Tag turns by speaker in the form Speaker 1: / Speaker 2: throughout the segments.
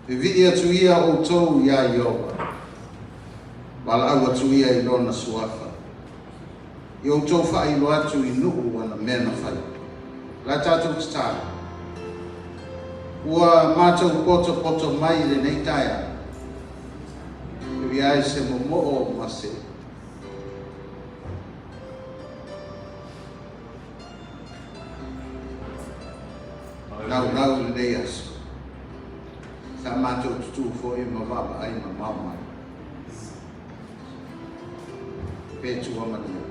Speaker 1: Vivii atu ia outou iā Ieova, valaau atu ia i Lona Suafa, ia outou faailoa atu i nuu ana mea na fai. O le a tatou tatalo. Ua matou potopoto mai i lenei taeao, e ui ai se momoo ma se naunau i lenei aso. Sa matou tutū foi ma vaavaai mamao mai. Pe tuamalia.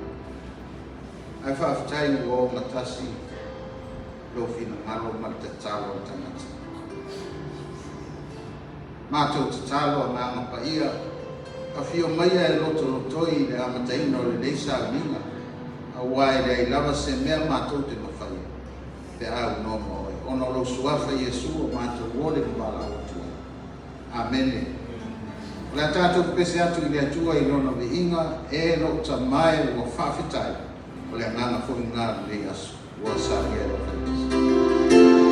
Speaker 1: Ae faafetai ua ogatasi lou finagalo ma le tatalo a le tagata. Matou tatalo Agaga Paia, afio maia e lotolotoi i le amataina o lenei sauniga, aua e leai lava se mea matou te mafaia pe a aunoa ma Oe, ona o Lou Suafa Iesu o matou ole ma valaau atu ai. Amene. O le a tatou pepese atu i le Atua i Lona viiga, e lou Tama e ua faafetai, o le agaga foi lena o lenei aso ua salia e lau faipese.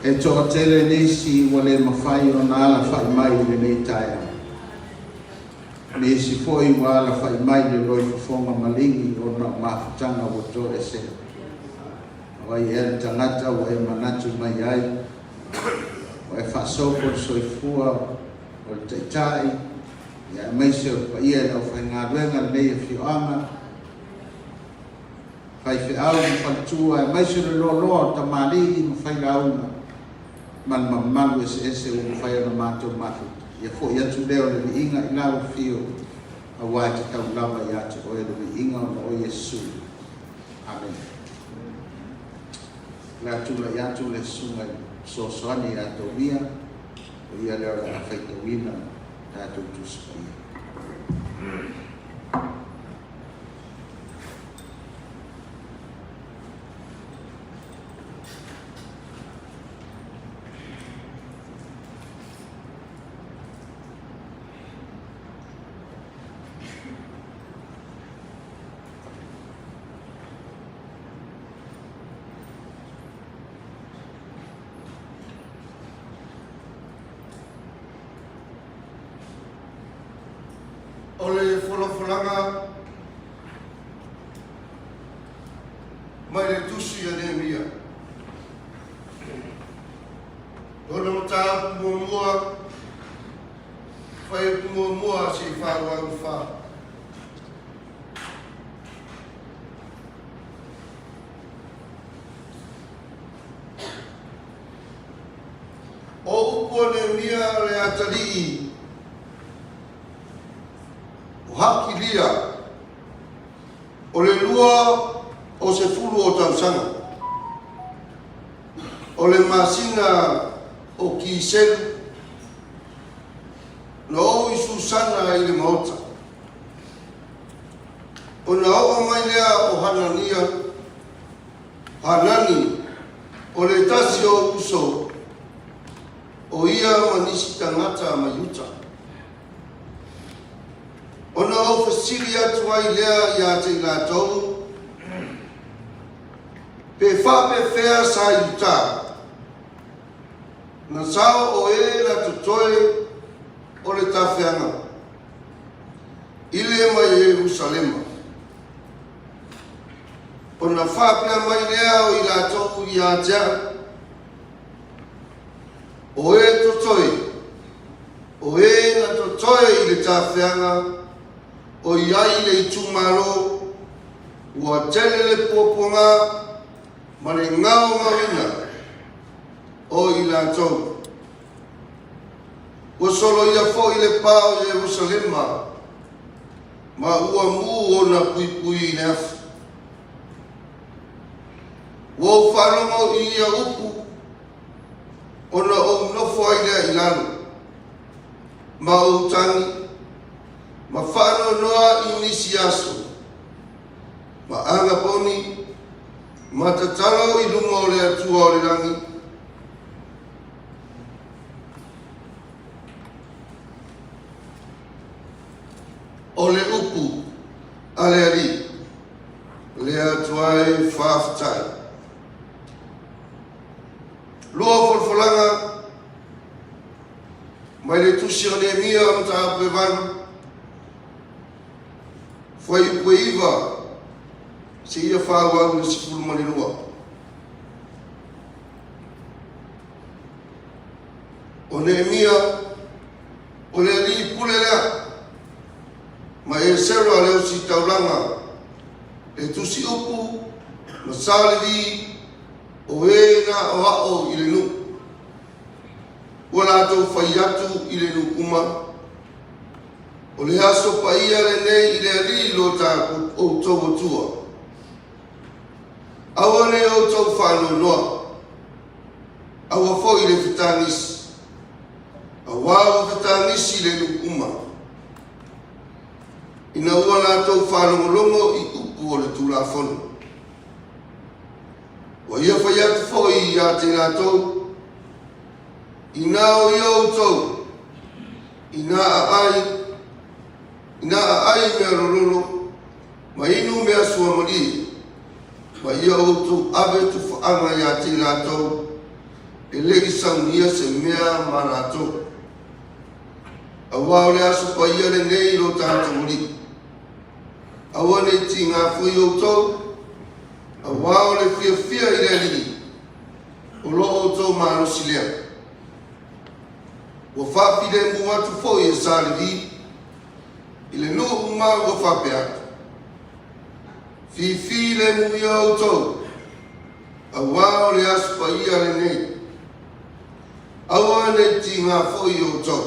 Speaker 1: E toatele nisi ua le mafai ona alafai mai i lenei taeao. Nisi foi ua alafai mai le loifofoga maligi ona o mafutaga ua toesea. O ai ea le tagata ua e manatu mai ai, ua e faasopo le soifua o le Taitai, ia aemaise o le paia i le aufaigaluega i lenei afioaga, faifeau ma faletua, aemaise o le loaloa o tamalii ma failauga ma le mamalu eseese ua mafai ona matou mafuta. Ia foi atu lea o le viiga i lau afio, aua e tatau lava ia te oe le viiga ona o Iesu. Amene. O le a tulai atu le susuga i le fesoasoani ia Tomia, o ia lea o le a faitauina tatou Tusi Paia.
Speaker 2: O le folafolaga mai le tusi a Nehemia. Lona mataupu muamua, fuaiupu muamua seia faaauau le fa. O upu a Nehemia le atalii o Hakilia, o le 20 o tausaga, o le masina o Kiselu, na oo i Susana i le maota. Ona oo mai lea o Hanania, Hanani, o le tasi o uso, o ia ma nisi tagata mai Iuta. Ona ou fesili atu ai lea ia te i latou, Pe faapefea sa Iuta? Na sao o e na totoe o le tafeaga i le mai Ierusalema. Ona faapea mai lea o i latou ia te au, O e totoe, o e na totoe i le tafeaga o i ai le itumalo, ua tele le puapuaga ma le gaogaoina o i latou. Ua soloia foi le pa o Ierusalema, ma ua mu ona puipui i le afi. Ua ou faalogo i ia upu, ona ou nofo ai lea i lalo, ma ou tagi, ma faanoanoa i nisi aso, ma agaponi, ma tatalo i luma o le Atua o le lagi. O le upu a le Alii, le Atua e faafetai. Lua folafolaga mai le tusi o Nehemia mataupu e 8, fuaiupu e 9 seia faaauau i le 12. O Nehemia, o le alii pule lea, ma Esera le ositaulaga, le tusi upu ma Sa Levi, o e na aoao i le nuu. Ua latou fai atu i le nuu uma, O le aso paia lenei i le Alii lo outou Atua. Aua ne i outou faanoanoa, aua foi le fetagisi, auā ua fetagisi le nuu uma, ina ua latou faalogologo i upu o le Tulafono. Ua ia fai atu foi ia te latou, Inā o ia outou, inā aai, inā aai mea lololo, ma inu mea suamalie, ma ia outou ave tufaaga ia te latou. E le i saunia se mea ma latou. Auā o le aso paia lenei i lo tatou Alii. Aua ne i tigā foi outou, auā o le fiafia i le Alii, o lo outou malosi lea. Ua faafilemu atu foi e Sa Levi i le nuu uma ua faapea atu, Fifilemu ia outou, auā o le aso paia lenei. Aua ne i tigā foi outou.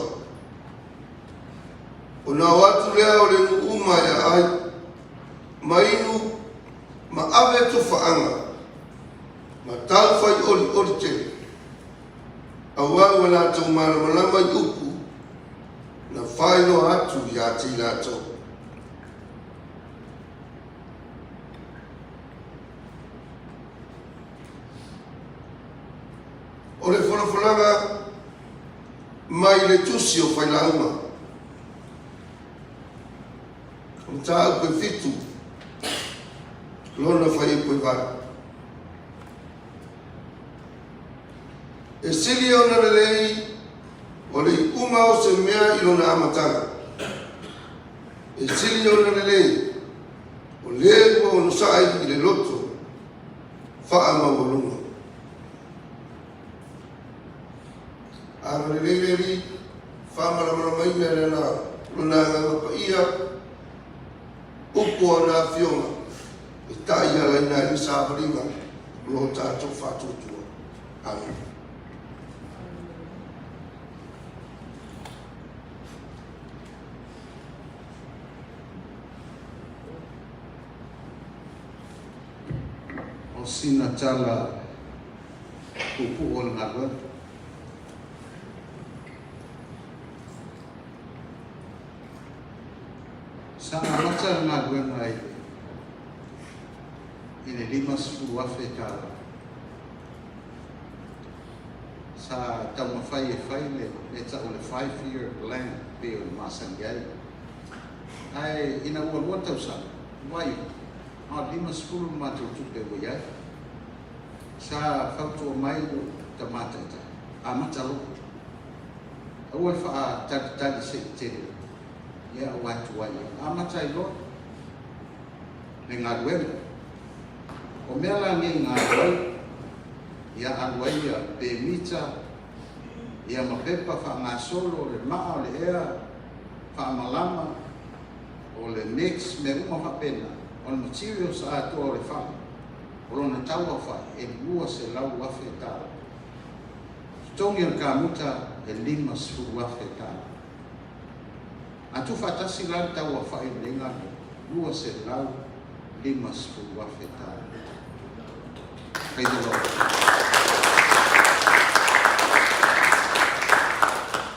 Speaker 2: Ona o atu lea o le nuu uma e aai, ma inu, ma ave tofaaga, ma taufai olioli tele, auā ua latou malamalama i upu na faailoa atu ia te i latou. O le folafolaga mai le Tusi o Failauga, o Mataupu e 7, lona fuaiupu e 8. E sili ona lelei o le iuga o se mea i lona amataga. E sili ona lelei o le ua onosai i le loto faamaualuga. Agalelei le Alii, faamalamalamaina e Lana Lona Agaga Paia upu o Ana Afioga e taialaina ai le savaliga o lo tatou faatuatua. Amene.
Speaker 1: O sina tala puupuu o le galuega. Sa amata le galuega i le i le $50,000. Sa taumafai e fai le le tau o le 5 year plan pei o le masani ai. Ae ina ua 2 tausaga, ua iu, na o le 50 le matou tupe ua i ai. Sa fautua mai lou tama taitai, amata loa. Aua le faatalitali se i tele, ia aua e tuai ai. Amata ai loa le galuega. O mea la nei na alu ai, ia alu ai ia pemita, ia ma pepa faagasolo, le maa o le ea, faamalama, o le mix, mea uma faapena, o le materials atoa o le fale, o lona tau aofai e $200,000. Totogi o le kamuta e $50,000. A tuufaatasi la le tau aofai o lenei galuega, $250,000. Praise the Lord.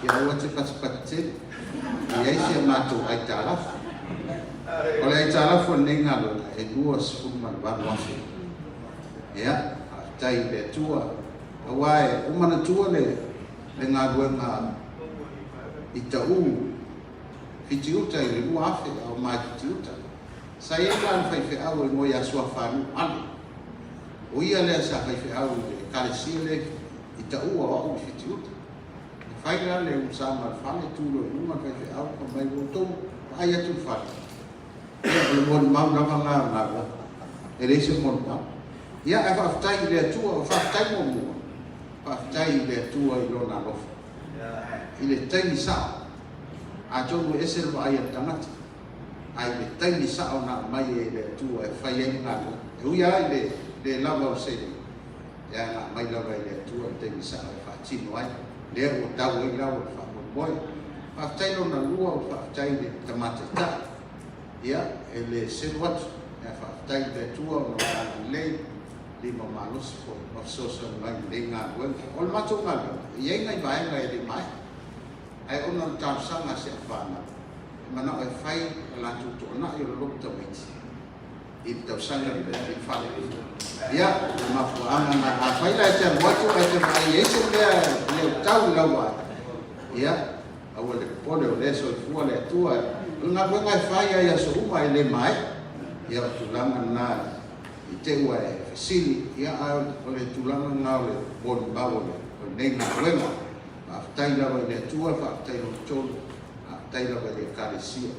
Speaker 1: Ia aua te patipati tele. E i ai si a matou aitalafu. O le aitalafu o lenei galuega e $28,000. Ia, faafetai i le Atua. Aua e ua manatua le le galuega i Tau Fitiuta i le 2000 a o mai Fitiuta. Sa i ai la le faifeau e igoa ia Suafanuu Ale. O ia lea sa faifeau i le Ekalesia lea i Tau a o au i Fitiuta. Na fai la le umusaga o le fale, tu loa i luga le faifeau fai mai, ua outou vaai atu i le fale. Ia, o le molimau lava lena o le galuega. E leai se molimau. Ia, ae faafetai i le Atua, o faafetai muamua, faafetai i le Atua i Lona alofa. I le taimi sao, atonu e ese le vaai a le tagata, ae i le taimi sao na aumai ai e le Atua e fai ai le galuega. E ui lava i le le lava o seleni, ia na aumai lava e le Atua i le taimi sao e faatino ai, lea ua tau ai lau o le faamoemoe. Faafetai lona lua, ua faafetai i le Tama Taitai. Ia, e le selu atu, ae faafetai i le Atua ona o le agalelei, lima malosi foi ma fesoasoani mai i lenei galuega. O le matou galuega, e i ai nai vaega e le maea, ae ona o le talosaga a si au fanau, e manao e fai a latou toonai o le lotu tamaiti i le tausaga lenei i le fale. Ia, o le mafuaaga lena, afai la e te alu atu ae te vaai e i ai se mea e le o tau i lau vaai, ia, aua le popole, o lea e soifua le Atua. O le galuega e fai lava i aso uma e le maea. Ia, o le tulaga lena. I te i ua e fesili, ia ae o le tulaga lena o le molimau o lenei galuega. Faafetai lava i le Atua, faafetai Lona Tolu, faafetai lava i le Ekalesia,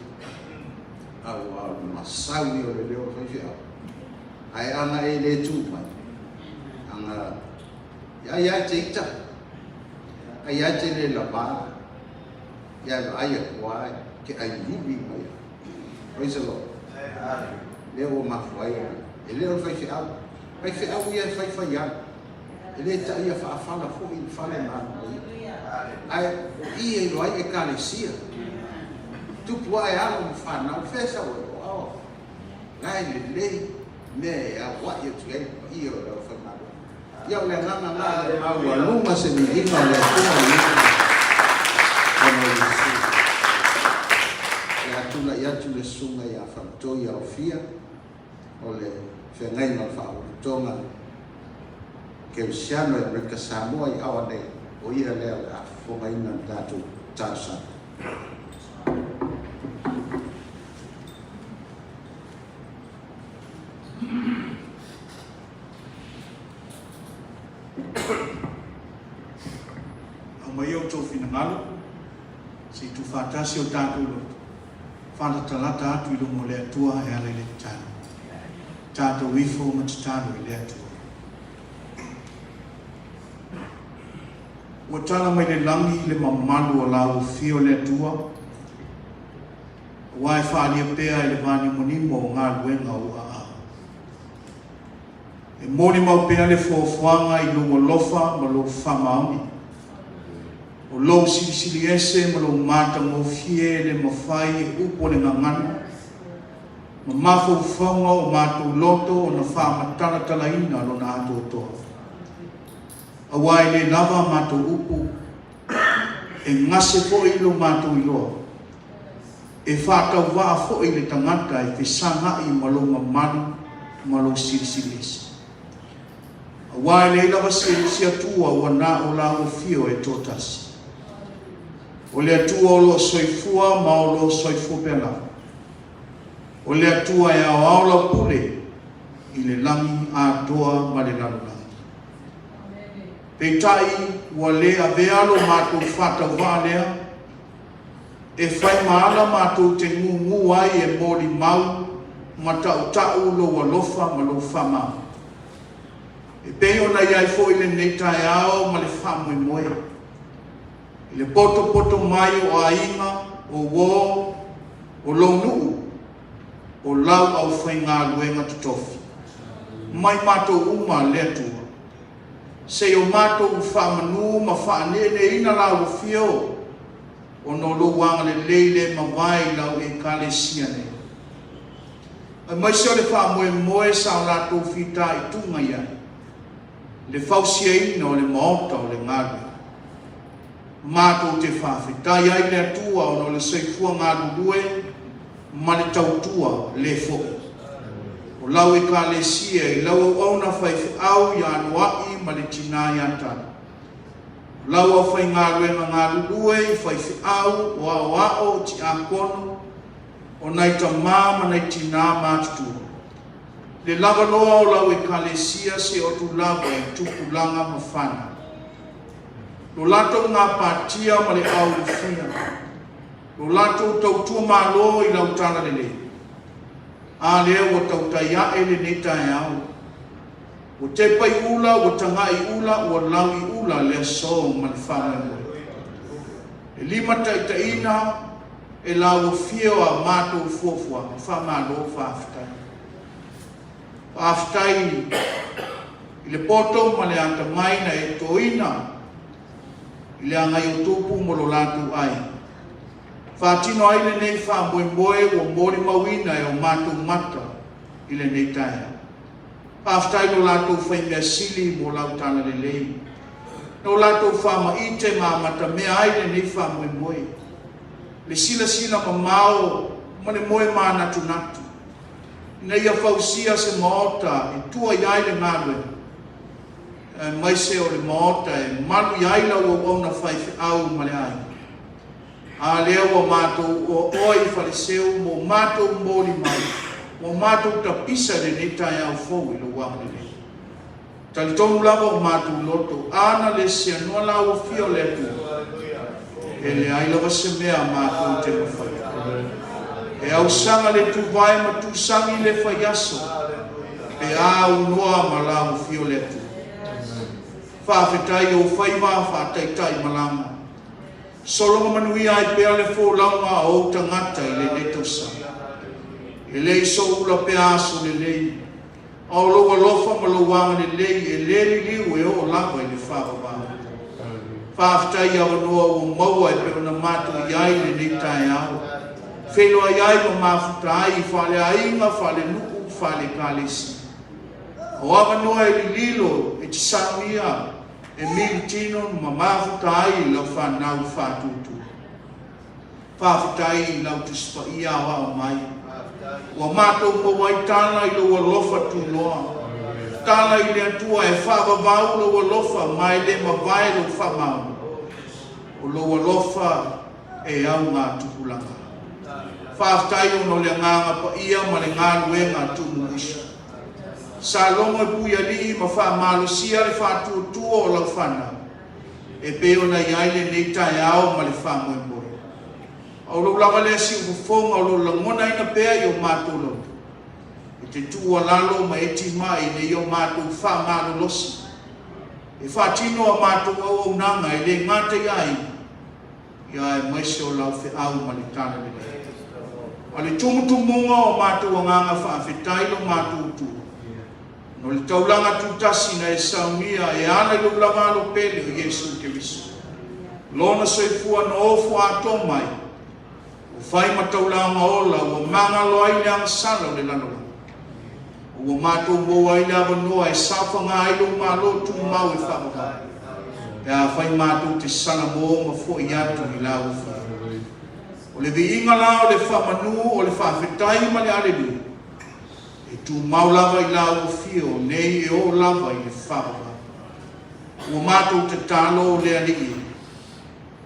Speaker 1: aua o le masau ia o le leo o le faifeau. Ae ana e le tu mai, ana ai lava e te ita, ai lava e te le lava, ia e vaai atu lava e te aiuli mai lava. Praise the Lord. Lea ua mafua ai ona, e le o le faifeau. Faifeau ia e faifai alu. E le taia faafala foi le fale ma alu ai. Ae o i e iloa ai Ekalesia. Tupu ae alo ma fanau, fea e sau ai? O ao la e lelei mea e auai atu i ai le paia o le aufaigaluega. Ia o le agaga lena ia maualuga se viiga o le Atua i luga ona o Iesu. O le a tulai atu le susuga ia Faletoi Aofia o le feagaiga o le Faalapotopotoga Kerisiano i Amerika Samoa i aoa nei, o ia lea o le a fofogaina le tatou talosaga.
Speaker 3: Aumai outou finagalo, se i tuufaatasi o tatou loto, faalatalata atu i luma o le Atua e ala i le tatalo. Tatou ifo ma tatalo i le Atua. Ua tala mai le lagi le mamalu o lau afio le Atua, aua e faaalia pea i le vanimonimo o galuega o ou aao. E molimau pea le foafoaga i lou alofa ma lou faamaoni. O lou silisili ese ma lou matagofie e le mafai e upu o le gagana ma mafaufauga o matou loto ona faamatalatalaina lona atoatoa. Aua e le lava a matou upu, e gase foi lo matou iloa. E faatauvaa foi le tagata e fesaga'i ma lou mamalu ma lou silisili ese. Aua e leai lava se isi Atua ua na o lau afio e toatasi. O le Atua o lo o soifua ma o lo o soifua pea lava. O le Atua e aoao lau pule i le lagi atoa ma le lalolagi. Peitai ua le avea lo matou faatauvaa lea, E fai ma ala matou te gūgū ai e molimau ma taʻutaʻu lou alofa ma lou faamaoni. E pei ona i ai foi lenei taeao ma le faamoemoe i le potopoto mai o aiga, o uō, o lou nuu, o lau aufaigaluega totofi, mai matou uma le Atua. Se i o matou faamanū ma faaneeneeina lau afio ona o lou agalelei le mavae i lau Ekalesia nei. Aemaise o le faamoemoe sa o latou fitaituga i ai, le fausiaina o le maota o le galuega. Matou te faafetai ai i le Atua ona o le soifua galulue ma le tautua le foi o lau Ekalesia i lau auauna faifeau ia Anoa'i ma le tinā ia Tala. O lau aufaigaluega galulue i faifeau, o aoao, o tiakono, o nai tamā ma nai tinā matutua. Le lava loa o lau Ekalesia se otu lava i tupulaga ma fanau. Lo latou gapatia ma le aulufia. Lo latou tautua malo i lau talalelei. A lea ua tautai ae lenei taeao. Ua tepa i ula, ua tagai i ula, ua lau i ula le aso ma le faamoemoe. E limataitaiina e la ua fia o a matou fuafuaga, faamalo faafetai. Faafetai i le poto ma le atamai na e toina i le agai o Tupu mo lo latou aiga. Faatino ai lenei faamoemoe ua molimauina e o matou mata i lenei taeao. Faafetai lo latou faimea sili mo lau talalelei. Na o latou faamaite ma amatamea ai lenei faamoemoe. Le silasila mamao ma le moe manatunatu ina ia fausia se maota e tua i ai le galuega, aemaise o le maota e malu i ai lau auauna faifeau ma le aiga. A lea ua matou oaoa i Faleseu mo matou molimau. Ua matou tapisa i lenei taeao fou i lou agalelei. Talitonu lava o matou loto, a na le seanoa la ua fia o le Atua, e leai lava se mea a matou te mafaia. E ausaga le tuvae ma tusagi le faiaso, pe a aunoa ma la ua fia o le Atua. Faafetai i ou faiva faataitai malaga. Sologa manuia ai pea le folauga a ou tagata i lenei tausaga. E le i soula pea aso lelei, A o lou alofa ma lou agalelei e le liliu e oo lava i le faavavau. Faafetai i avanoa ua maua e pei ona matou i ai i lenei taeao, feiloai ai ma mafuta ai i faaleaiga, faalenuu, faale-Ekalesia. A o avanoa e lililo e te saunia, e militino ma mafuta ai i lau fanau faatuatua. Faafetai i lau Tusi Paia aoao mai. Ua matou maua ai tala i lou alofa tunoa. Tala i le Atua e faavavau lou alofa ma e le mavae lou faamaoni. O lou alofa e auga tupulaga. Faafetai ona o le Agaga Paia ma le galuega a Tuumuuisu. Sa logo e Puialii ma faamalosia le faatuatua o lau fanau. e pei ona i ai lenei taeao ma le faamoemoe. A o lou lava lea siufofoga o lo o lagonaina pea i o matou loto, e te tuualalo ma e timai ina ia o matou faamalolosi e faatino a matou auaunaga e le gata i aiga, ia aemaise o lau feau ma le talalelei. A o le tumutumuga o matou agaga faafetai lo matou Atua, No le taulaga tutasi na e saunia e ala i lou lava alo pele o Iesu Keriso. Lona soifua na ofo atoa mai, ua fai ma taulaga ola ua magalo ai le agasala o le lalolagi. A ua matou maua ai le avanoa e saofaga ai lou Malo tumau e faavavau, pe afai matou te salamo ma foi atu i la ua fia. O le viiga la o le faamanu o le faafetai ma le aleluia, E tumau lava i la ua fio nei e oo lava i le faavavau. Ua matou tatalo o le Alii e.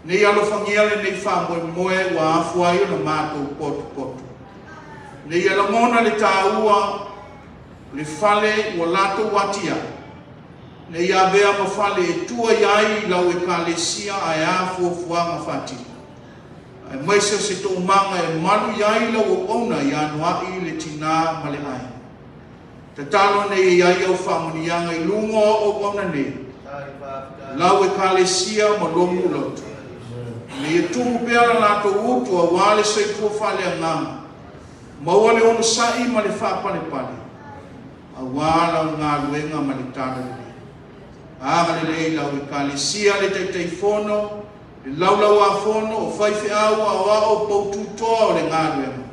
Speaker 3: Nei alofagia lenei faamoemoe ua afua ai ona matou potopoto. Nei ia lagona le taua o le fale ua latou atiae. Nei ia avea ma fale e tua i ai i lau Ekalesia ae a fuafuaga faatino. Aemaise o se toomaga e malu i ai lau auauna i anoaʻi le tinā ma le aiga. Tatalo nei e i ai au faamanuiaga i luga o auauna nei, lau Ekalesia ma lomu loto, ina ia tumu pea la latou utu auā le soifua faaleagaga, maua le onosai ma le faapalepale, auā lau galuega ma le talalelei. Agalelei lau Ekalesia le Taitaifono, Le Laulau-a-Fono o faifeau aoao poututoa o le galuega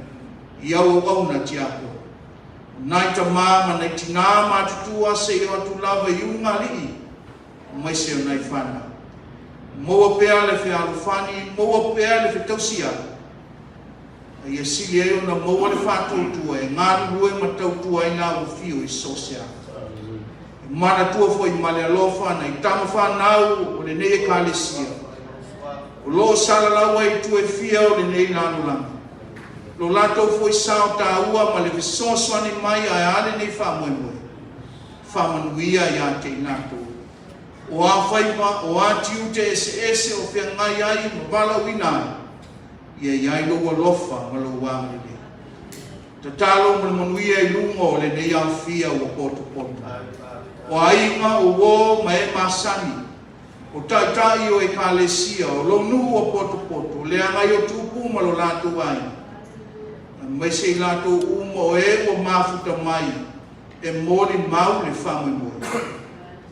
Speaker 3: i au auauna tiakono. O nai tamā ma nai tinā matutua seia o atu lava i ulugalii aemaise o nai fanau. Maua pea le fealofani, maua pea le fetausiai, a ia sili ai ona maua le faatuatua e galulue ma tautua ai la ua fio i so o se ala. E manatua foi ma le alofa nai tama fanau o lenei Ekalesia, o lo o salalau ai i itu e fia o lenei lalolagi. Lo latou foi sao taua ma le fesoasoani mai ae a lenei faamoemoe, faamanuia ia te i latou. O a faiva, o a tiute eseese o feagai ai ma valaauina ai, ia i ai lou alofa ma lou agalelei. Tatalo ma le manuia i luga o lenei aofia ua potopoto. O aiga, o uo ma e masani, o taitai o Ekalesia, o lou nuu ua potopoto, o le agai o tupu ma lo latou aiga, aemaise i latou uma o e ua mafuta mai e molimau le faamoemoe,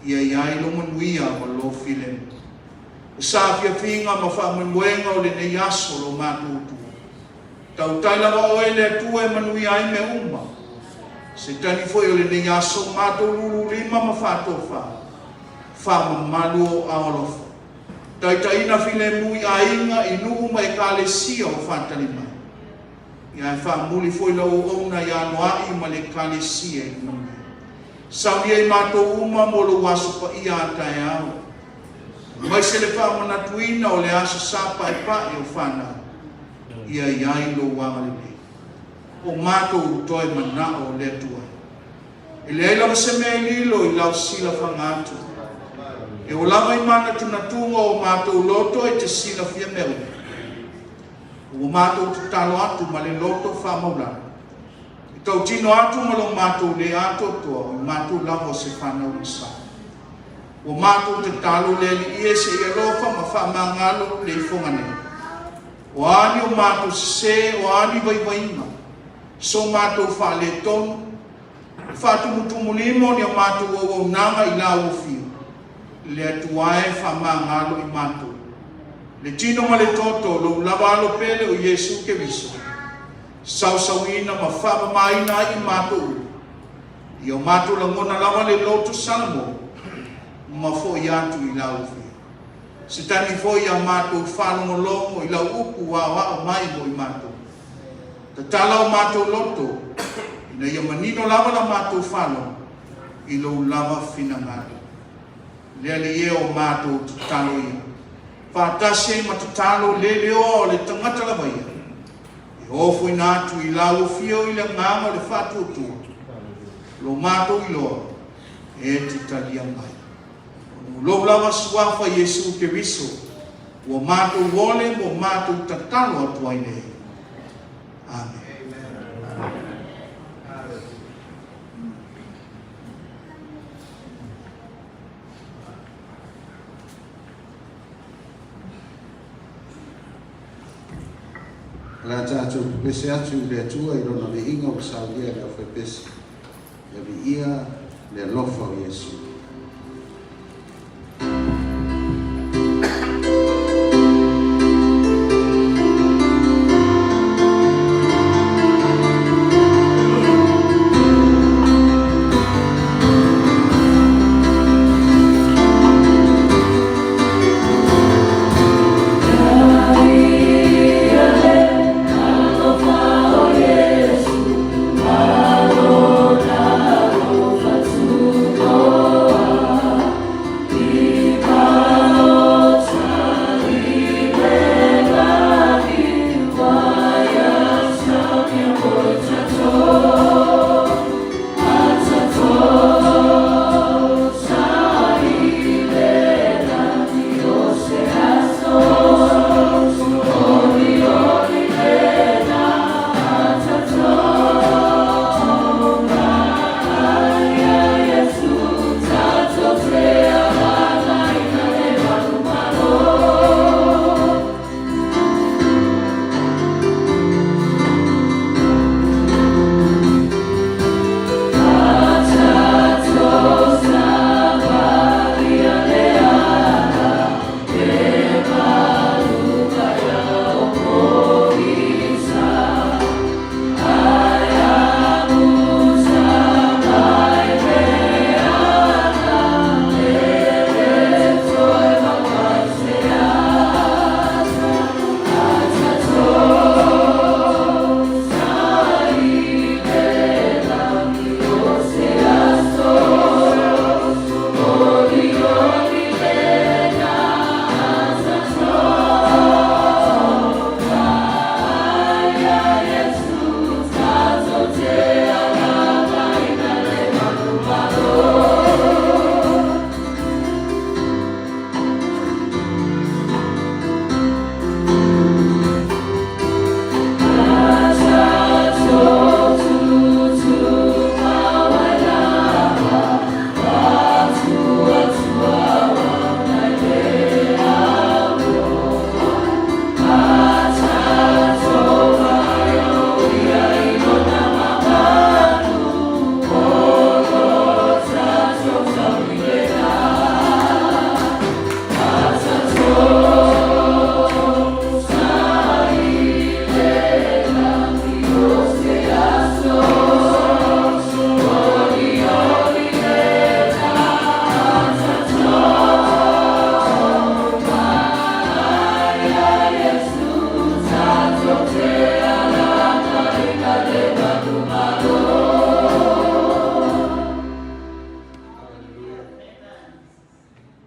Speaker 3: ia i ai lou manuia ma lou filemu. O saafiafiga ma faamoemoega o lenei aso lo matou Atua. Tautai lava oe le Atua e manuia ai mea uma. Se tali foi o lenei aso matou lululima ma faatofa, faamamalu o ao alofa. Taitaiina filemu i aiga, i nuu ma Ekalesia o faatali mai. Ia e faamuli foi lau auauna ia Anoa'i ma le Ekalesia i le manuia. Saunia i matou uma mo lou Aso Paia a taeao. Aemaise le faamanatuina o le Aso Sa Paepae o fanau. Ia i ai lou agalelei. o matou toe manao le Atua. E leai lava se mea e lilo i lau silafaga atu. E oo lava i manatunatuga o matou loto e te silafia mea uma. Ua matou tatalo atu ma le loto faamaulalo, e tautino atu ma lo matou le atoatoa o i matou lava o se fanau sa. Ua matou tatalo le Alii e se'i alofa ma faamagalo le ifoga nei. O a ni o matou sesē, o a ni vaivaiga, so matou faaletonu, e faatumutumulima o ni a matou auaunaga i la ua fiu, le Atua e faamagalo i matou. Le tino ma le toto, lou lava alo pele o Iesu Keriso, sausauina ma faamamaina ai i matou uma, ia o matou lagona lava le loto Salamo ma foi atu i la ua fiu. Se taimi foi ia matou faalogologo i lau upu aoao mai mo i matou. Tatala o matou loto, ina ia manino lava la matou faalogo i lou lava finagalo. Le Alii e o matou tatalo ia, faatasi ai ma tatalo le leoa o le tagata lava ia, e ofoina atu i lau afio i le agaga o le faatuatua, lo matou iloa e te talia mai. Ona o lou lava suafa Iesu Keriso, ua matou ole mo matou tatalo atu ai nei. Amene.
Speaker 1: O le a tatou pepese atu i le Atua i Lona viiga ua saulia e le aufaipese. Ia viia le alofa o Iesu.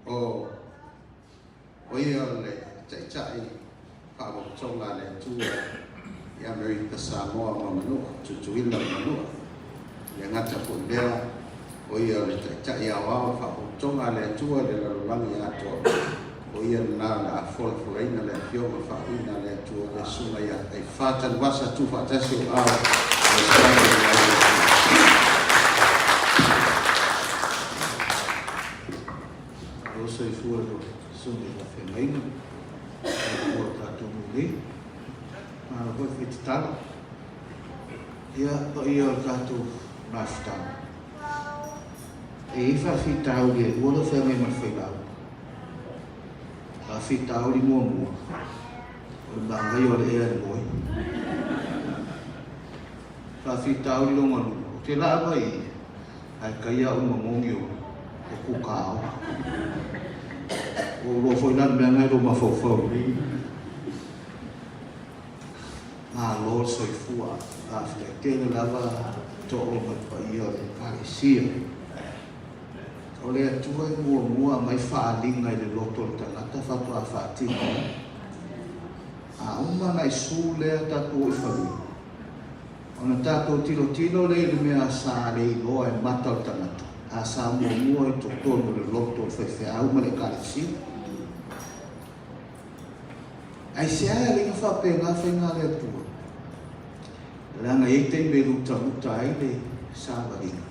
Speaker 1: O o ia o le Taitai faapotopotoga a le Atua. i Amerika Samoa ma Manua, Tutuila ma Manua. E le gata foi i lea, o ia o le Taitai Aoao o le Faapotopotoga a le Atua i le lalolagi atoa. O ia lena o le a folafolaina le Afioga Faauuina a le Atua, le Susuga ia Taifā Tanuvasa Tuufaatasi o Ao o le Suafa i le Atua.
Speaker 4: Malo soifua i lau Susuga i le Faafeagaiga, o le tatou nuu nei. Malo foi fai tatalo. Ia, paia o le tatou mafutaga. E i ai faafitauli e lua lau feagai ma le failauga. Faafitauli muamua, o le manaia o le ea i le moe. Faafitauli lona lua, ou te laa mai i ae tai au ma moni o kukao. Ua ou iloa foi la le mea lena i lou mafaufau i Malo le soifua. Faafetai tele lava too ma le paia o le Ekalesia. O le Atua e muamua aumai faaaliga i le loto o le tagata faatoa faatino ai. A uma ona e su lea tatou o i fanua, ona tatou tilotilo lea i le mea sa le iloa e mata o le tagata, a sa muamua i totonu o le loto o le faifeau ma le Ekalesia. Aisea e ala ai ona faapena faiga a le Atua? Leaga e i ai taimi e lutaluta ai le savaliga.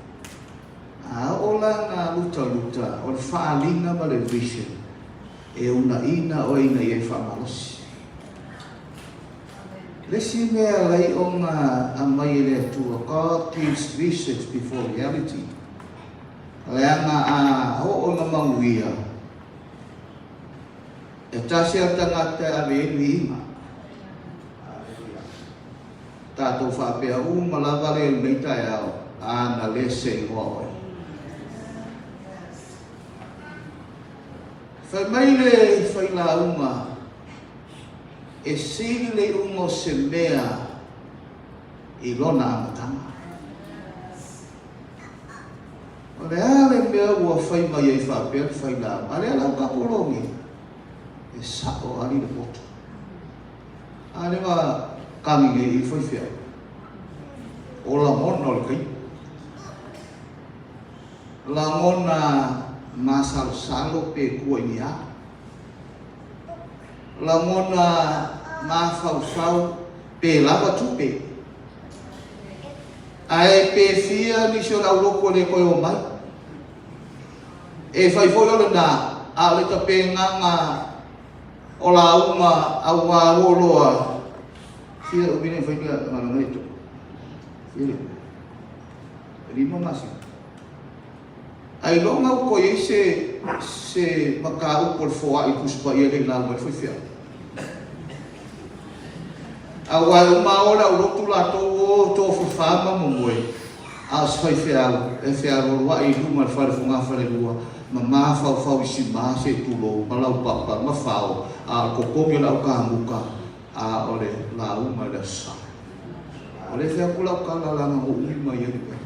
Speaker 4: A oo la ina lutaluta, o le faaaliga ma le vision e uunaina oe ina ia e faamalosi. Le isi mea e ala ai ona aumai e le Atua, God gives visions before reality. Leaga a oo ina manuia, E tasi a tagata e ave ai le viiga. Tatou faapea uma lava lea i lenei taeao, a na le seiloa oe. Fai mai le failauga, e sili le iuga o se mea i lona amataga. O le a le mea ua fai mai ai faapea le failauga? A lea la ua tatou logia, e sa'o ali le poto. A lea na kagi nei i faifeau, o lagona o le taimi. Lagona masalosalo pe tua i ni a. Lagona mafaufau pe lava tupe. Ae pe fia nisi o le aulotu e le toe omai. E fai foi o lena, a o le tapenaga o lauga auā ua loa fia umi nei fai le galuega nei to. Fia le e 5 masina. Ai loga ua toe i ai se se mataupu o le foai i le Tusi Paia e le i lauga ai le faifeau. Aua e uma o le aulotu latou o tofafa ma momoe, a o se faifeau e fealoaloai i luma i le fale fogafalelua ma mafaufau i sima se tulou ma laupapa ma fao, a o le totogi o le aukamuka, a o le lauga i le Aso Sa. O lea e fai atu lau tala leaga na umi mai ai le mea.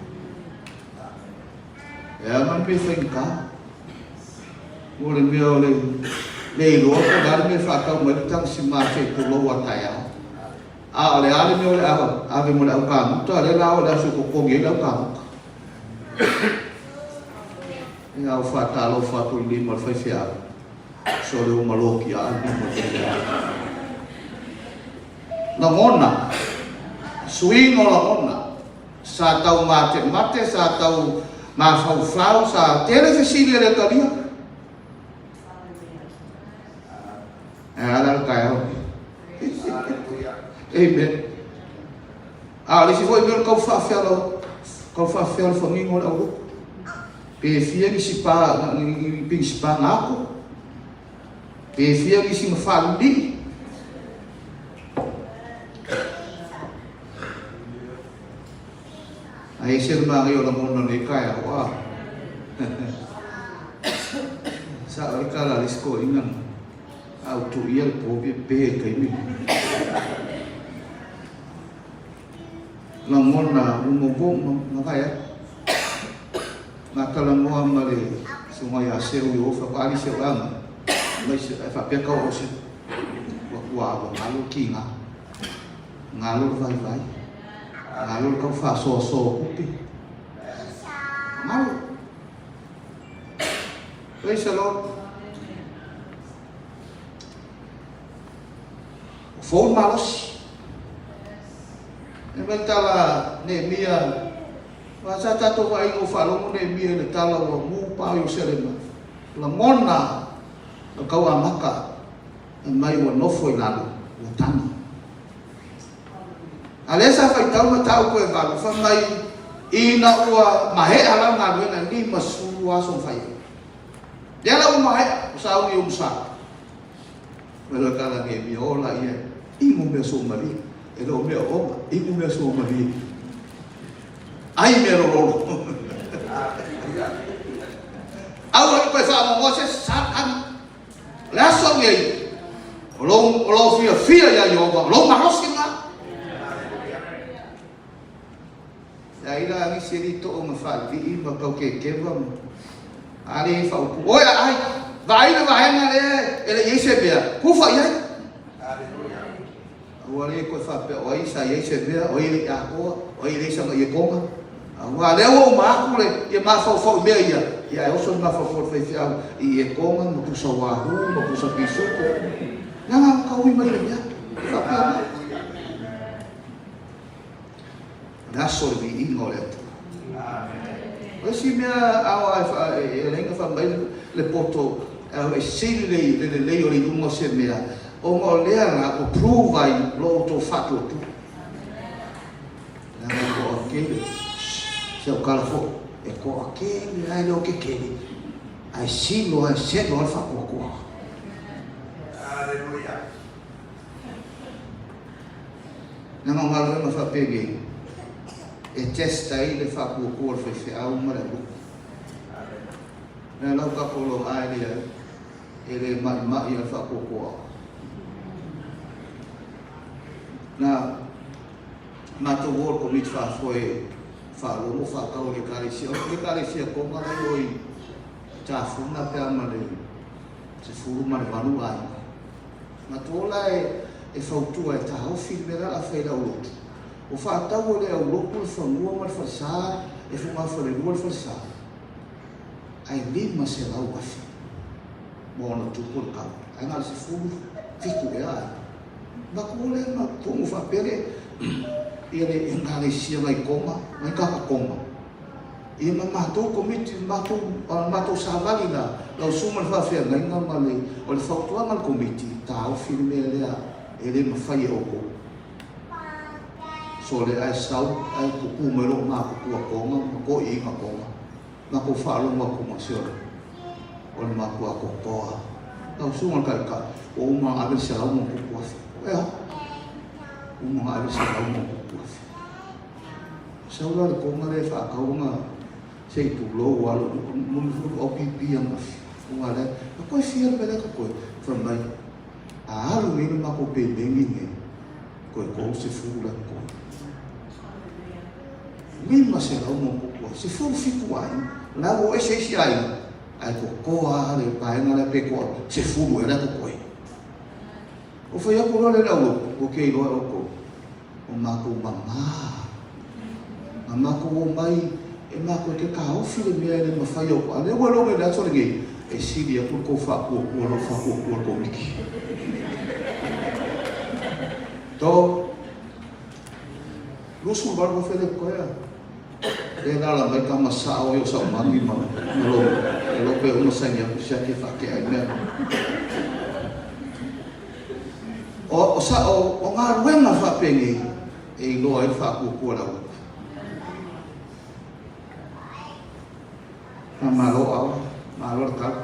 Speaker 4: E ana le mea faigata. Mo le mea o le le iloa po o le a le mea e faatau mai ai le tagasima se i tulou a taeao. A o le a le mea o le a ave mo le aukamuta, lea la o le aso e totogi ai le aukamuta. E au faatalofa atu i le lima o le faifeau. Sole ua maloki a le lima o le faifeau. Lagona, suiga o lagona. Sa tau matemate, sa tau mafaufau, sa tele fesili e le talia. E ala le taeao nei. Amen. A o le isi foi mea o le tau faafealo, tau faafealofagiga o le aulotu. Pe fia nisi pa, ni pinisipa na ako, pe fia nisi na faalulii. Ae ese le manaia o lagona o lenei taeao, a. Sao ai tala a le isi toeaina na a ua tuia le po pe pe i le taimi lea. Lagona ua maumau ma mavae atu. Na talanoa ma le susuga ia Seu i o faatoa ali seu anga mai se ae faapea tau o se ua ua galo kiga. Galo le vaivai. Galo le tau faasoasoa o tupe. Galo. Praise the Lord. Ua fou le malosi. E mai le tala Neemia, aua sa tatou vaai ina ua faalogo Neemia i le tala ua mu pa o Ierusalema, lagona o tau amata fai mai ua nofo i lalo, ua tagi. A lea sa faitau mataupu e valu, fai mai ina ua maea la le galuega e 52 aso na fai ai. Lea la ua maea, ua sauni i Umusa. Mai loa tala Neemia, ola ia, inu mea suamalie. E le o mea oona, inu mea suamalie. Ai mea lololo. Aua ne i toe faamomoa se isi sa tagi. O le aso lenei, o lou, o lou fiafia iā Ieova, o lou malosi lena. E ai la nisi e li too ma faalilii ma tau kekeva ma a le i faaupu oe aai vaai le vaega lea e le i ai se mea kufa i ai. Aua le toe faapea o ai sa i ai se mea, o ai e le i atoa, o ai e leai sana iekoga. Aua lea ua uma atu le ia mafaufau i mea ia, ia ae oso le mafaufau o le faifeau i iekoga ma pusa wahoo ma pusa pisupo. Leaga ua taui mai le mea. E faapea mai. O le aso o le viiga o le Atua. O le isi mea aoa e ala ai ona fai mai le poto e sili le lelei o le iuga o se mea, ona o lea la ua prove ai lo outou faatuatua. Leaga e toatele, se au tala foi, e toatele lava e le o tetele, ae silo lava e selo lava le faatuatua.
Speaker 1: Hallelujah.
Speaker 4: Leaga o galuega faapenei e test ai le faapuapua o le faifeau ma le aluku. Mea lau tatou loga e leai, e le maimai a le faapuapua. Na matou o le komiti faafoe faalogo faatau i le ekalesia, o le ekalesia Tonga la i o i Tafuna pe a ma le 18 aiga. Matou la e fautua e taofi le mea la a fai i le aulotu. Ua faatau e le aulotu le fanua ma le falesa e fogafalelua le falesa ae 500 afe ma ona tupu le tau ae na o le 17 ea aiga. Matou lea na tonu faapea le ia le ekalesia nai Tonga nai tata Tonga Ia ma matou komiti, matou, matou savali la, lau susuga i le faafeagaiga ma le, o le fautuaga a le komiti, taofi le mea lea e le mafai e outou. Sole ae sau ae tupu mai lou matutua Tonga ma toeaiina Tonga, matou faalogo atu ma se o le matua totoa. Lau susuga i le taitai, ua uma ona ave le 100+. Ea, uma ona ave le 100+. Sau la le Tonga lea e faatau ona se i tulou lava lou moni foi lou aupipi ananafi aua lea e toe fia le mea lea totoe fai mai a alu nei le matou pemeni nei toe 30 la totoe 500 ma pupu ai 17 aiga la ua ese isi aiga ae totoa lava le vaega lea pe toa 10 ea la totoe. Ua fai atu loa lea i le aulotu, ua ke iloa e outou, ua matou mamā. Na matou omai e matou te taofi le mea e le mafai outou. A o lea ua iloa nei i le aso lenei, e sili atu le tou faapuapua i lou faapuapua o le Komiti. To. 28 afe lea totoe a. Lea e alaala mai tama sao ia o Saumani ma lo e lo pe uma saini atu siaki e faatea i mea. O, o, sa, o, o galuega faapenei e iloa ai le faatuatua le aulotu. Faamalo Awa, malo le tala.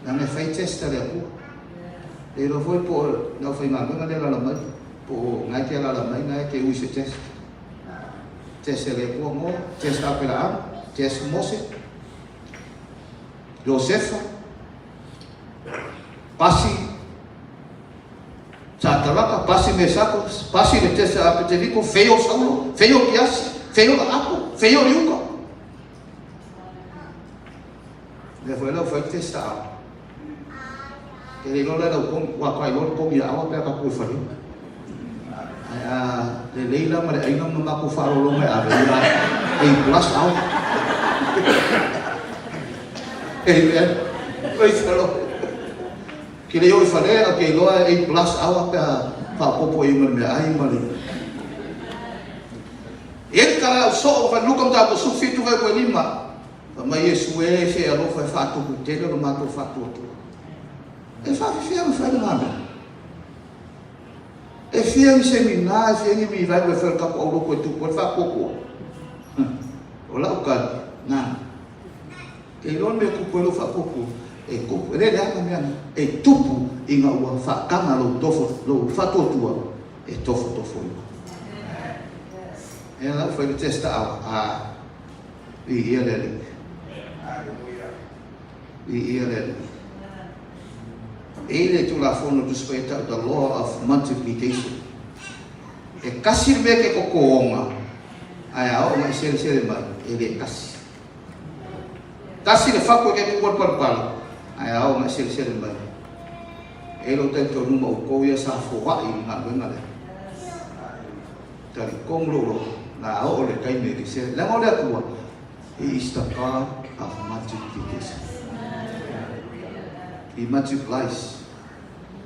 Speaker 4: Leaga e fai test a le Atua. Le iloa foi po o le aufaigaluega lea e alaala mai, po o na e te alaala mai, na e te ui se test. Test e le Atua Noa, test Aperaamo, test Mose, Iosefa, pasi Sataraka, pasi Mesako, pasi le test a Apeteniko, feio Saulo, feio Kiasi, feio Laapo, feio Liuka. Lea foi la ua fai test a Awa. Ke le iloa la lau kogi, ua ka iloa le kogi a Awa pe a ka pue faliu. A lelei la ma le aiga ma matou faaaloaloga e ave ia A plus au. Amen. Praise the Lord. Ke le o i fale, au ke iloa e A plus au a pe a faaopoopo i ai ma le meaai ma le. E i ai le tala au soo fai Luka mataupu 17 fuaiupu e 5. Fai mai Iesu e se alofa e faatupu tele lo matou faatuatua. E faafefea ona fai lena mea? E fia ni semina, e fia ni revival e fai o le tatou aulotu e tupu ai le faatuatua? O lau tali, nana. E iloa le mea e tupu ai lou faatuatua? E tupu, e le leaga mea na. E tupu ina ua faataga lou tofo, lou faatuatua e tofotofoina. Ea la ua fai le test a, a, viia le Alii. Viia le Alii. E i le Tulafono Tusi Paia tau the law of multiplication. E kasi le mea ke kokooga, ae a oo mai selesele mai, e le kasi. Tasi le fatu e ke tuua le palapala, ae a oo mai selesele mai, e lou talitonuga outou ia sa foai i le galuega lea. Talitonu lou loto, na oo le taimi e ke sele. Leaga o le Atua, He is the God of multiplication. He multiplies.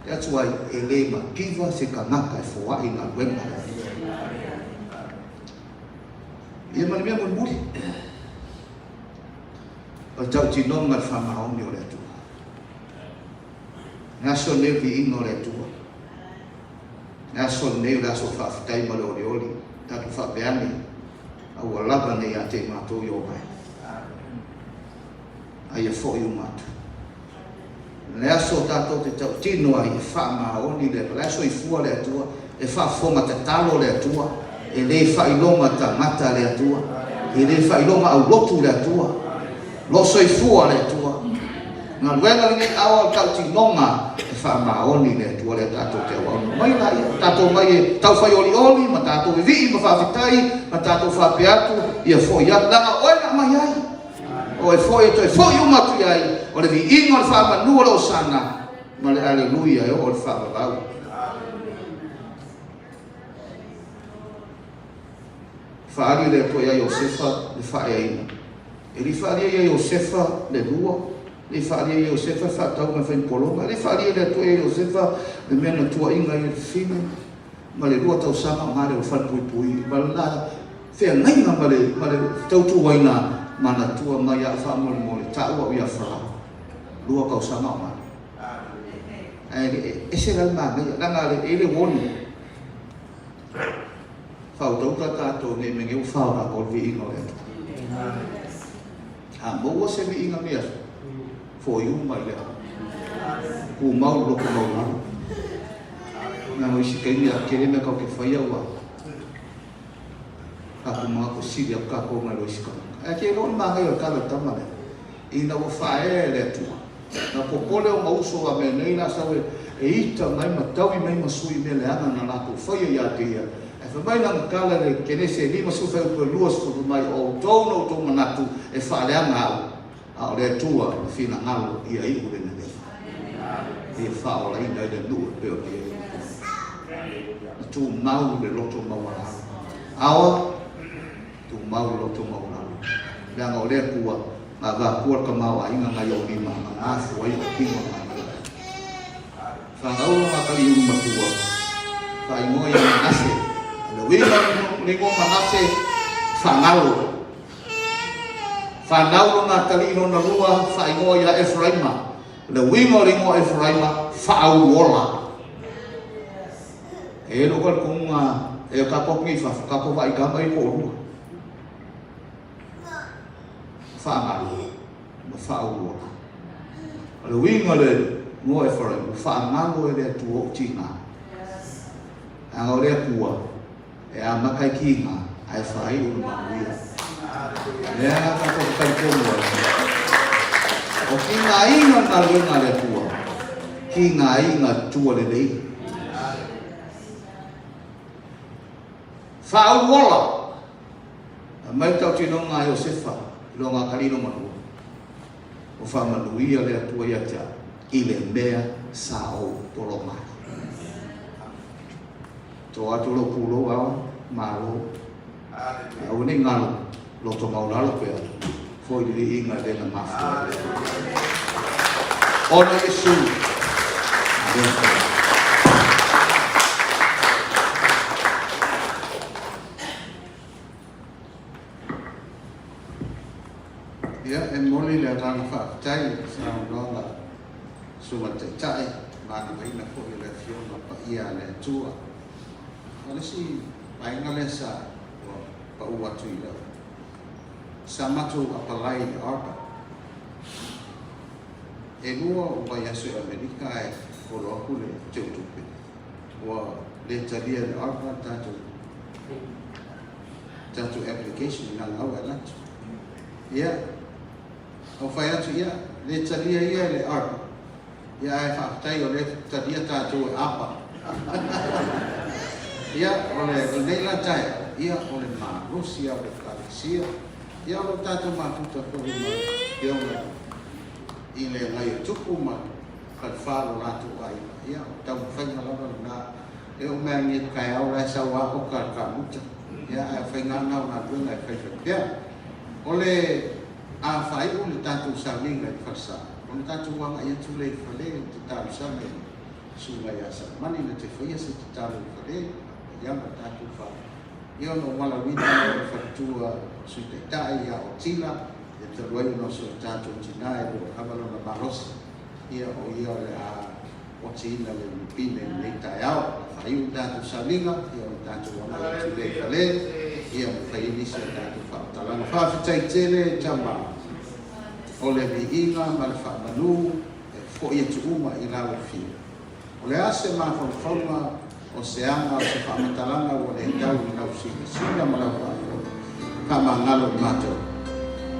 Speaker 4: That's why e le mativa se tagata e foai i galuega a le Atua. Ia ma le mea mulimuli, o le tautinoga i le faamaoni o le Atua. Le aso lenei o le viiga o le Atua. Le aso lenei o le aso faafetai ma le olioli, tatou faapea ane, a ua lava nei ia te i matou i o mai. A ia foi uma atu. Le aso tatou te tautino ai e faamaoni le Atua, la e soifua le Atua, e faafofoga tatalo le Atua, e le faailoga tagata le Atua, e le faailoga aulotu le Atua, lo soifua le Atua. Galuega lenei aoa o le tautinoga e faamaoni le Atua lea tatou te auauna mai la ia. Tatou mai e taufai olioli ma tatou vivii ma faafetai ma tatou faapea atu ia foi atu leaga o oe na aumai ai. O oe foi e toe foi uma atu i ai o le viiga o le faamanu o le Osana ma le Aleluia e oo i le faavavau. Faaali le Atua ia Iosefa le faaeaina. E le i faaalia ia Iosefa le lua, e le i faaalia ia Iosefa le faatau ma le faipologa, e le i faaalia le Atua ia Iosefa le mea na tuuaiga ai e le fafine ma le lua tausaga o gale o le falepuipui ma le la feagaiga ma le, ma le tautuaina manatua mai au faamolemole taua au ia Farao lua tausaga o gale. Ae le ese la le manaia, leaga e le warning. Fautauta tatou nei mea nei ua fao tatou le viiga o le Atua. A maua se viiga mea foi uma i le ao. Tumau le loto maualalo. Leaga o isi taimi a tele mea tatou te faia ua tatou manatu e sili atu tatou nai lo isi tagata. Ae te iloa le manaia o le tala o le tama lea, ina ua faaea e le Atua. Na popole ona uso a mea nei la sau e ita mai ma taui mai ma sui mea leaga na latou faia ia te ia. Ae fai mai lana tala i le Kenese 50 fuaiupu e 20 fai mai, O outou na outou manatu e faaleaga au, a o le Atua na finagalo ia iu le lelei, ia faaolaina ai le nuu e pei ona i ai outou. Na tumau le loto maualalo. Aoa. Tumau le loto maualalo. Leaga o le Atua, na avatua le tamaoaiga nai ou lima, na gafua ai ou tino ma galuega. Fanau lona atalii ulu matua, faaigoa ia Manase. O le uiga o le igoa Manase, faagalo. Fanau lona atalii lona lua, faaigoa ia Eferaima. O le uiga o le igoa Eferaima, faauluola. E i ai lou talitonuga e o tatou atu nei i fafo, tatou vaai tama ia toalua. Faagalo ma faauluola. O le uiga o le igoa Efaraima, ua faagalo e le Atua ou tiga. Leaga o le Atua e amata i tiga ae faaiu i le manuia. Lea la tatou te talitonu ai. O tigaina le galuega a le Atua, tigaina tua lelei. Faauluola, aumai le tautinoga a Iosefa i lona atalii loma lua, Ua faamanuia le Atua ia te au i le mea sa ou pologa ai. To atu lou pulou ao, malo. Aua ne i galo, loto maualalo pea, foi le viiga e le na mafua. Ona Iesu. Amen.
Speaker 1: Ia, e momoli le agaga faafetai i le saunoaga Susuga Taitai, manavaina foi o le Afioga Paia a le Atua. O le isi vaega lea sa ua pau atu i lau, sa matou apalai i le ARPA. E lua ou vaiaso i Amerika ae olo aku le teutupe. Ua le talia e le ARPA le tatou tatou application i gagau e alatu. Ia, au fai atu, ia, le talia ia e le ARPA. Ia, ae faafetai o lea talia tatou e APA. Ia, o le o lenei la taeao, ia, o le malosi lava o le Ekalesia. Ia, o lo o tatou mafuta foi ma le Afioga i le Agaio Tupu ma falefa o lo latou aiga. Ia, o taumafaiga lava lena. E oo mai lava i lenei taeao la e sau lava oka le kamuta. Ia, ae o faiga lava na o galuega e faifai pea. O le a faaiu le tatou sauniga i le falesa, ona tatou agai atu lea i le fale ou te talosaga i le susuga ia Salamani na te faia se tatalo i le fale, faapaiaga le tatou fa. Ia ona ou valaauina lea o le faletua Sui Taitai ia Otila, ia talu ai ona o si o tatou tina e le o lava lona malosi, ia o ia o le a otiina le lupine i lenei taeao. Faaiu le tatou sauniga, ia ona tatou agai atu lea i fale, ia ma fai ai nisi o tatou faamatalaga. Faafetai tele tama o le viiga ma le faamanu e foi atu uma i lau afio. O le a se mafaufauga o se aga o se faamatalaga ua le tau i lau silasila ma lau faafofoga, faamagalo i matou.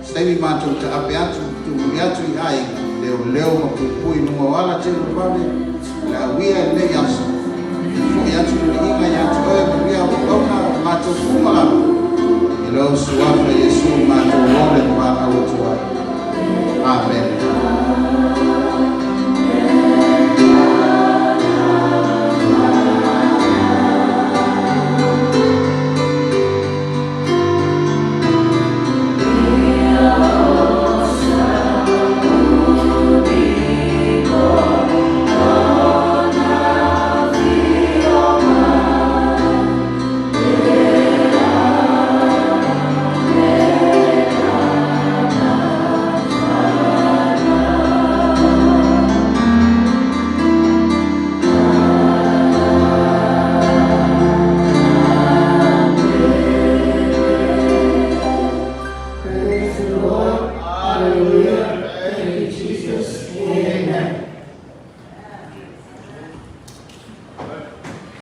Speaker 1: Se taimi matou taape atu, tuumuli atu i aiga, leoleo ma puipui i luga o ala tele o vave, o le a uia i lenei aso, e foi atu le viiga ia te oe, manuia auauauna o matou uma lava, i lou suafa Iesu matou ole ma valaau atu ai. Amene.